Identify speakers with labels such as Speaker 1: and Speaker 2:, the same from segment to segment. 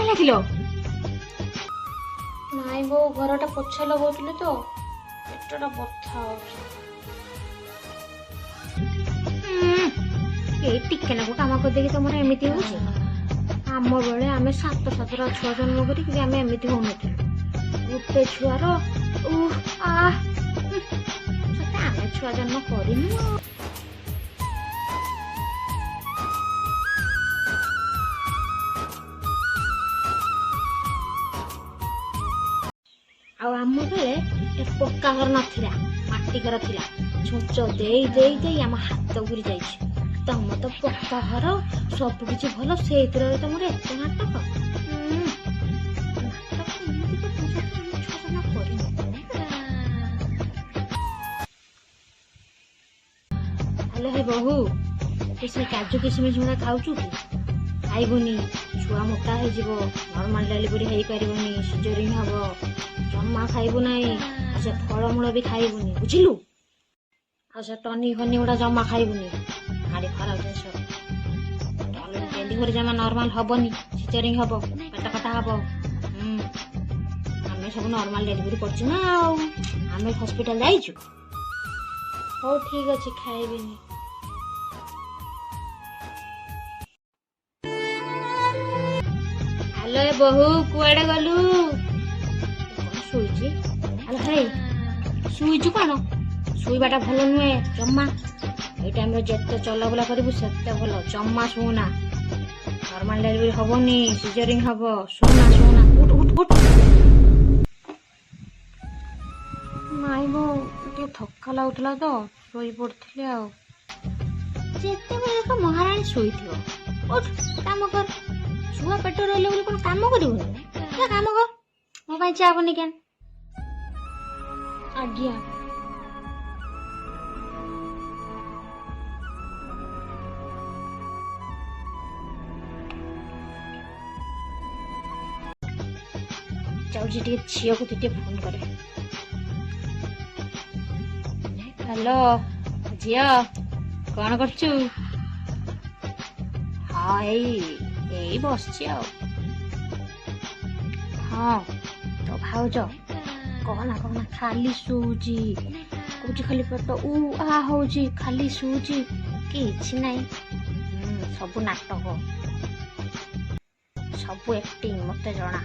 Speaker 1: ହେଲା କିଲୋ? ନାଇଁ ବୋଉ, ଘରଟା ପୋଛା ଲଗାଉଥିଲି ତ ପେଟଟା ବଥା ହଉଛି। ଏଇ ଟିକେ ନାକୁ କାମ କରିଦେଇକି ତମର ଏମିତି ହଉଛି। ଆମ ବେଳେ ଆମେ ସାତ ସାତଟା ଛୁଆ ଜନ୍ମ କରିକି ବି ଆମେ ଏମିତି ହଉନଥିଲୁ। ଗୋଟେ ଛୁଆର ଉଃ ଆ, ସତେ ଆମେ ଛୁଆ ଜନ୍ମ କରିନୁ। ଆଉ ଆମ ବେଳେ ଏ ପକ୍କା ଘର ନଥିଲା, ମାଟି ଘର ଥିଲା। ଛୁଞ୍ଚ ଦେଇ ଦେଇ ଦେଇ ଆମ ହାତ ଘୁରି ଯାଇଛି। ତମ ତ ପକ୍କା ଘର, ସବୁ କିଛି ଭଲ, ସେଇଥିରେ ତମର ଏତେ ନାଟକ। ନାଟକ ଏମିତି କରୁଛ, ସତେ ଆମେ ଛୁଆ ଜନ୍ମ କରିନୁ। ଆଲୋ ହେ ବୋହୂ, ତୁ ସେ କାଜୁ କିସମିସ ଗୁଡ଼ା ଖାଉଛୁ କି? ଖାଇବୁନି, ଛୁଆ ମୋଟା ହେଇଯିବ, ନର୍ମାଲ ଡେଲିଭରି ହେଇପାରିବନି, ସିଜରିଂ ହବ। ଜମା ଖାଇବୁ ନାହିଁ। ଆଉ ସେ ଫଳମୂଳ ବି ଖାଇବୁନି, ବୁଝିଲୁ? ଆଉ ସେ ଟନିକ ଫନି ଗୁଡ଼ା ଜମା ଖାଇବୁନି, ଭାରି ଖରାପ ଜିନିଷ। ଡେଲିଭରି ଜମା ନର୍ମାଲ ହବନି, ସିଜରିଂ ହବ, ପେଟ କଟା ହବ। ହୁଁ ଆମେ ସବୁ ନର୍ମାଲ ଡେଲିଭରି କରୁଛୁ ନା, ଆଉ ଆମେ ହସ୍ପିଟାଲ ଯାଇଛୁ। ହଉ, ଠିକ ଅଛି, ଖାଇବିନି। ଆଲୋ ଏ ବୋହୂ, କୁଆଡେ ଗଲୁ? କଣ ଶୋଇଛି? ଆଲୋ ହେଇ, ଶୋଇଛୁ କଣ? ଶୋଇବାଟା ଭଲ ନୁହେଁ ଜମା। ଏଇ ଟାଇମରେ ଯେତେ ଚଲାବୁଲା କରିବୁ ସେତେ ଭଲ। ଜମା ଶୁନା, ନର୍ମାଲ ଡେଲିଭରି ହବନି, ସିଜରିଂ ହବ। ଶୁନା ଶୁନା, ଉଠ ଉଠ ଉଠ। ନାଇଁ ବୋଉ, ଟିକେ ଥକା ଲାଗୁଥିଲା ତ ଶୋଇ ପଡିଥିଲି। ଆଉ ଯେତେବେଳେ ଦେଖ ମହାରାଣୀ ଶୋଇଥିବ। ଉଠ, କାମ କର। ଛୁଆ ପେଟ ରହିଲେ ବୋଲି କଣ କାମ କରିବୁନି? ଯା କାମ କର, ମୋ ପାଇଁ ଚା ବନେଇକି ଆଣ। ଆଜ୍ଞା। ଯାଉଛି ଟିକେ ଝିଅକୁ ଟିକେ ଫୋନ କରେ। ହ୍ୟାଲୋ ଝିଅ, କଣ କରୁଛୁ? ହଁ, ଏଇ ଏଇ ବସିଛି ଆଉ। ହଁ, ତୋ ଭାଉଜ କହନା କହନା, ଖାଲି ଶୋଉଛି। କହୁଛି ଖାଲି ପେଟ ଉ ଆ ହଉଛି, ଖାଲି ଶୋଉଛି, କିଛି ନାହିଁ। ସବୁ ନାଟକ, ସବୁ ଆକ୍ଟିଂ, ମତେ ଜଣା।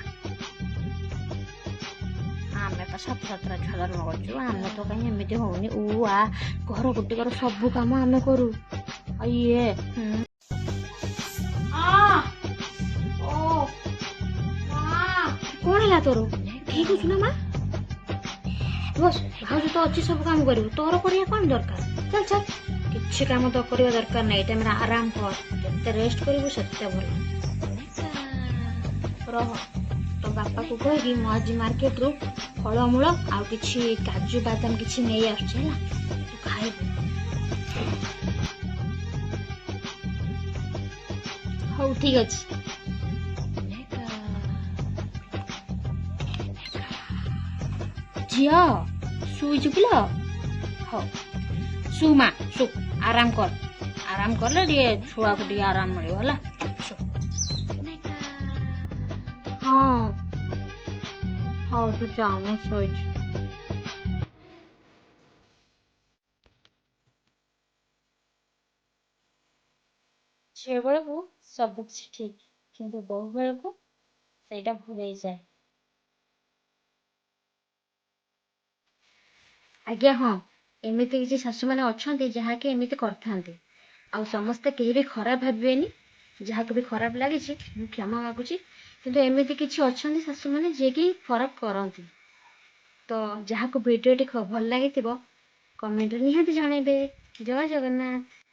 Speaker 1: ଆମେ ତ ସାତ ସାତଟା ଛୁଆ ଜନ୍ମ କରୁଛୁ, ଆମେ ତ କାହିଁ ଏମିତି ହଉନି ଉ ଆ। ଘର ଗୋଟିକର ସବୁ କାମ ଆମେ କରୁ, ଆଉ ଇଏ ଆ, ଓ ମା, କଣ ହେଲା ତୋର? ଠିକ ଅଛୁ ନା ମା? ବସ୍, ଭାଉଜ ତ ଅଛି, ସବୁ କାମ କରିବୁ। ତୋର କରିବା କଣ ଦରକାର? ଚାଲ ଚାଲ, କିଛି କାମ ତ କରିବା ଦରକାର ନାହିଁ। ଏଇ ଟାଇମରେ ଆରାମ କର, ଯେତେ ରେଷ୍ଟ କରିବୁ ସେତେ ଭଲ। ରହ, ତୋ ବାପାକୁ କହିକି ମୁଁ ଆଜି ମାର୍କେଟରୁ ଫଳମୂଳ ଆଉ କିଛି କାଜୁ ବାଦାମ କିଛି ନେଇ ଆସୁଛି, ହେଲା? ତୁ ଖାଇବୁ। ହଉ, ଠିକ ଅଛି। ଝିଅ, ଶୋଇଛୁ କିଲୋ? ହଉ ଶୁ ମା, ଶୁ, ଆରାମ କର। ଆରାମ କଲେ ଟିକେ ଛୁଆକୁ ଟିକେ ଆରାମ ମିଳିବ, ହେଲା? ଶୁ। ହଁ, ହଉ, ତୁ ଯା, ମୁଁ ଶୋଇଛି।
Speaker 2: ଝିଅ ବେଳକୁ ସବୁ କିଛି ଠିକ୍, କିନ୍ତୁ ବୋହୂ ବେଳକୁ ସେଇଟା ଭୁଲ ହେଇଯାଏ।
Speaker 1: ଆଜ୍ଞା ହଁ, ଏମିତି କିଛି ଶାଶୁମାନେ ଅଛନ୍ତି ଯାହାକି ଏମିତି କରିଥାନ୍ତି। ଆଉ ସମସ୍ତେ କେହି ବି ଖରାପ ଭାବିବେନି। ଯାହାକୁ ବି ଖରାପ ଲାଗିଛି ମୁଁ କ୍ଷମା ମାଗୁଛି। କିନ୍ତୁ ଏମିତି କିଛି ଅଛନ୍ତି ଶାଶୁମାନେ ଯିଏକି ଖରାପ କରନ୍ତି। ତ ଯାହାକୁ ଭିଡ଼ିଓଟି ଭଲ ଲାଗିଥିବ, କମେଣ୍ଟରେ ନିହାତି ଜଣାଇବେ। ଜୟ ଜଗନ୍ନାଥ।